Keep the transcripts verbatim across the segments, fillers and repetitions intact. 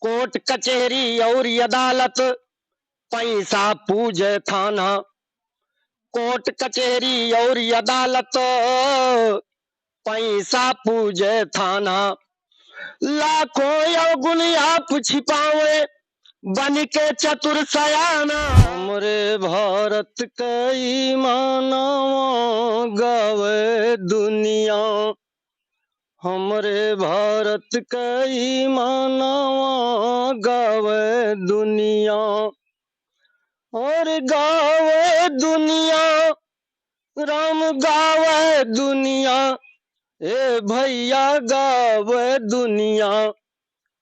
कोर्ट कचहरी और अदालत, पैसा पूजे थाना। कोर्ट कचहरी और अदालत, पैसा पूजे थाना। लाखों अवगुण आप छिपावे, बन के चतुर सयाना। हमरे भारत के ई मानवा गावे दुनिया, हमरे भारत के ई मानवा गावे दुनिया, और गावे दुनिया, राम गावे दुनिया, ए भैया गावे दुनिया,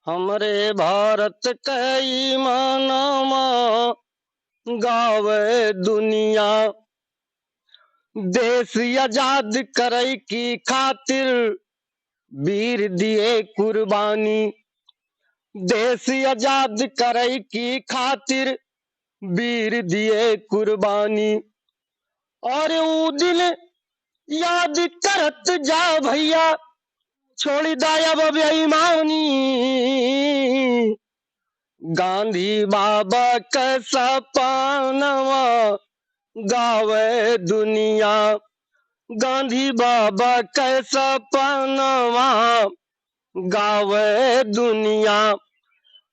हमरे भारत के ई मानवा गावे दुनिया। देश आजाद करे की खातिर वीर दिए कुर्बानी, देश आजाद करे की खातिर वीर दिए कुर्बानी। और ऊ दिन याद करत जा भैया, छोड़ी दा अब बेईमानी। गांधी बाबा के सपनवा गावे दुनिया, गांधी बाबा के सपनवा गावे दुनिया,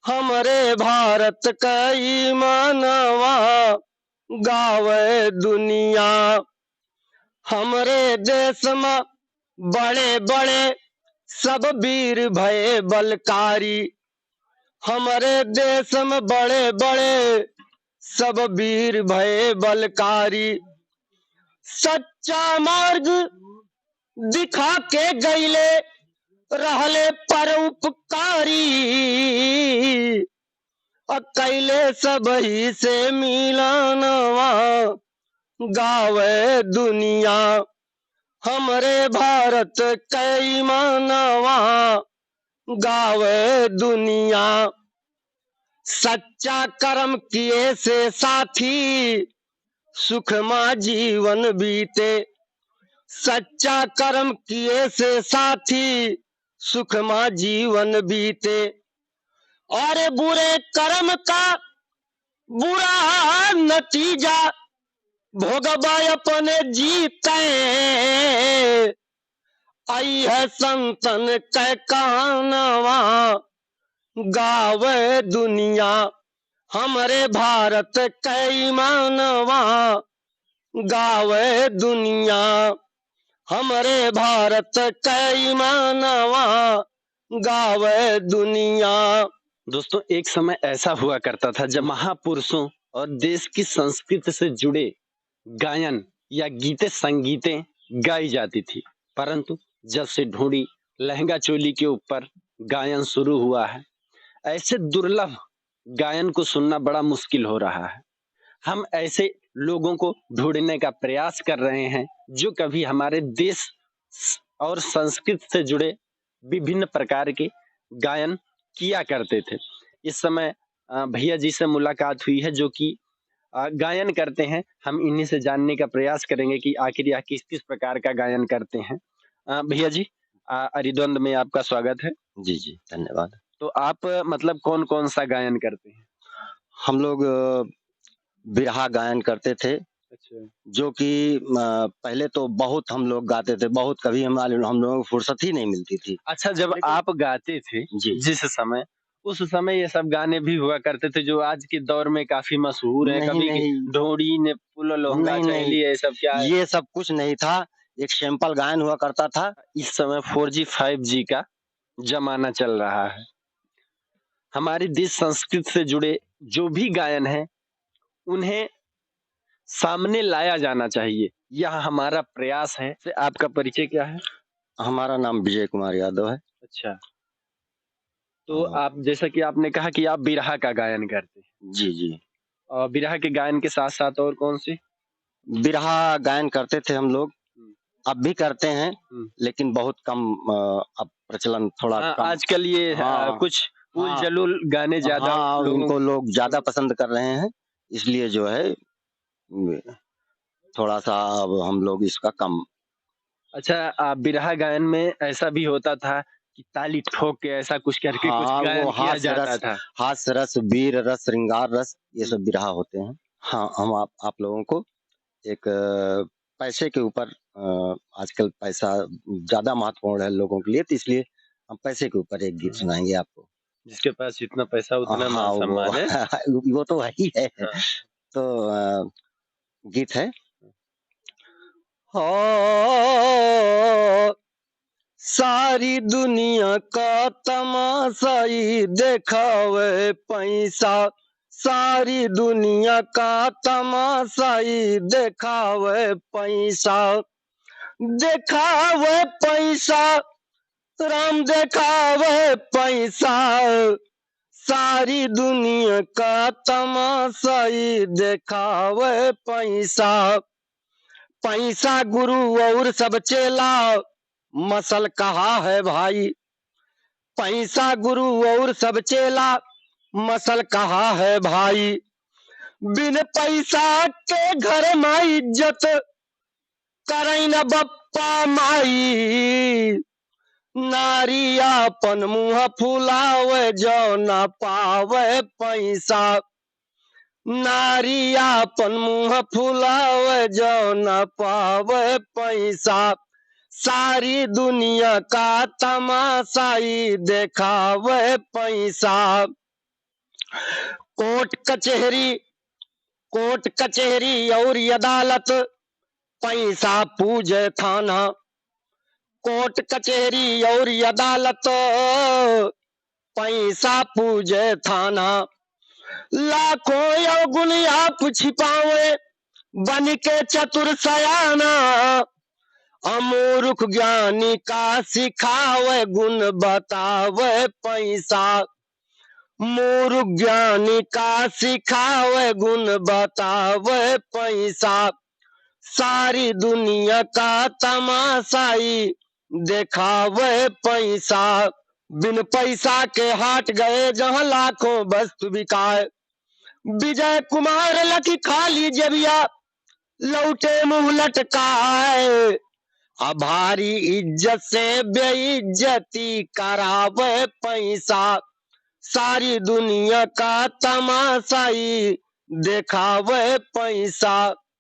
हमरे भारत के ई मानवा गावे दुनिया। हमरे देश में बड़े बड़े सब वीर भये बलकारी, हमरे देश में बड़े बड़े सब वीर भये बलकारी। सच्चा मार्ग दिखा के गईले, रहले परोपकारी, अ कैले सबही से मिलनवा गावे दुनिया, हमरे भारत के ई मानवा गावे दुनिया। सच्चा कर्म किए से साथी सुखमा जीवन बीते, सच्चा कर्म किए से साथी सुखमा जीवन बीते। और बुरे कर्म का बुरा नतीजा भोगबा अपने जीते। आई है संतन के कहनवा गावे दुनिया, हमरे भारत के ई मानवा गावे दुनिया, हमरे भारत के ई मानवा गावे दुनिया। दोस्तों, एक समय ऐसा हुआ करता था जब महापुरुषों और देश की संस्कृति से जुड़े गायन या गीतें संगीतें गाई जाती थी, परंतु जब से ढोंड़ी लहंगा चोली के ऊपर गायन शुरू हुआ है, ऐसे दुर्लभ गायन को सुनना बड़ा मुश्किल हो रहा है। हम ऐसे लोगों को ढूंढने का प्रयास कर रहे हैं जो कभी हमारे देश और संस्कृति से जुड़े विभिन्न प्रकार के गायन किया करते थे। इस समय, अ, भैया जी से मुलाकात हुई है जो कि, अ, गायन करते हैं। हम इन्हीं से जानने का प्रयास करेंगे कि आखिर यह किस किस प्रकार का गायन करते हैं। अ, भैया जी, अ, अरिद्वंद में आपका स्वागत है। जी, जी, धन्यवाद। तो आप, अ, मतलब कौन कौन सा गायन करते हैं? हम लोग, अ, बिरहा गायन करते थे, अच्छा। जो कि, अ, पहले तो बहुत हम लोग गाते थे, बहुत, कभी हमारे, हम लोगों को फुर्सत ही नहीं मिलती थी। अच्छा, जब लेकिन आप गाते थे, जी। जिस समय, उस समय ये सब गाने भी हुआ करते थे जो आज के दौर में काफी मशहूर है, नहीं, कभी नहीं। ढोड़ी ने पुल लोहंगा नहीं, नहीं। चहली, ये सब क्या है? ये सब कुछ नहीं था, एक simple गायन हुआ करता था। इस समय four G, five G का जमाना चल रहा है। हमारी देश संस्कृति से जुड़े जो भी गायन हैं, उन्हें सामने लाया जाना चाहिए, यह हमारा प्रयास है। से आपका परिचय क्या है? हमारा नाम विजय कुमार यादव है। अच्छा, तो हाँ। आप, जैसा कि आपने कहा कि आप बिरहा का गायन करते हैं। जी, जी। और बिरहा के गायन के साथ-साथ और कौन सी? बिरहा गायन करते थे हम लोग, हम्म। अब भी करते हैं, हम्म। लेकिन बहुत कम, अ, अब प्रचलन थोड़ा हाँ, कम। आजकल ये, अ, हाँ, कुछ पुल हाँ। जलूल गाने ज्यादा हाँ, लोगों उनको लोग ज्यादा हम्म। पसंद कर रहे हैं, इसलिए जो है, थोड़ा सा अब हम लोग इसका कम। अच्छा, आ, बिरहा गायन में ऐसा भी होता था कि ताली ठोक के ऐसा कुछ करके कुछ हाँ, गायन वो किया हास्य जाता रस, था। हास्य रस, वीर रस, श्रृंगार रस, ये सब बिरहा होते हैं। हाँ, हम आप, आप लोगों को एक, अ, पैसे के ऊपर, अ, आजकल पैसा ज़्यादा महत्वपूर्ण है लोगों के लिए, तो इसलिए हम पैसे के ऊपर एक गीत हम्म। सुनाएंगे आपको। जिसके पास जितना पैसा उतना हाँ, मान वो, सम्मान है। वो तो वही है। हाँ। तो, अ, गीत है। हो, सारी दुनिया का तमाशा ई देखावे पैसा, सारी दुनिया का तमाशा ई देखावे पैसा, देखावे पैसा, राम देखावे पैसा, सारी दुनिया का तमाशा ई देखावे पैसा। पैसा गुरु और सब चेला, मसल कहा है भाई। पैसा गुरु और सब चेला, मसल कहा है भाई। बिन पैसा के घर मा इज्जत, करै न बप्पा माई। नारी आपन मुँह फुलावे, जो न पावे पैसा। नारी आपन मुँह फुलावे, जो न पावे पैसा। सारी दुनिया का तमाशा ई देखावे पैसा। कोर्ट कचहरी, कोर्ट कचहरी और अदालत, पैसा पूजे थाना। कोर्ट कचहरी और अदालत, पैसा पूजे थाना। लाखों अवगुण आप छिपावे, बन के चतुर सयाना। अमूर्ख ज्ञानी का सिखावे गुण बतावे पैसा। मूर्ख ज्ञानी का सिखावे गुण बतावे पैसा। सारी दुनिया का तमाशा ई देखावे पैसा। बिन पैसा के हाट गए जहाँ लाखों वस्तु बिकाए। विजय कुमार लखी खाली जेबिया, लौटे मुँह लटकाए। आ भारी इज्जत से बेइज्जती करावे पैसा। सारी दुनिया का तमाशा ई देखावे पैसा।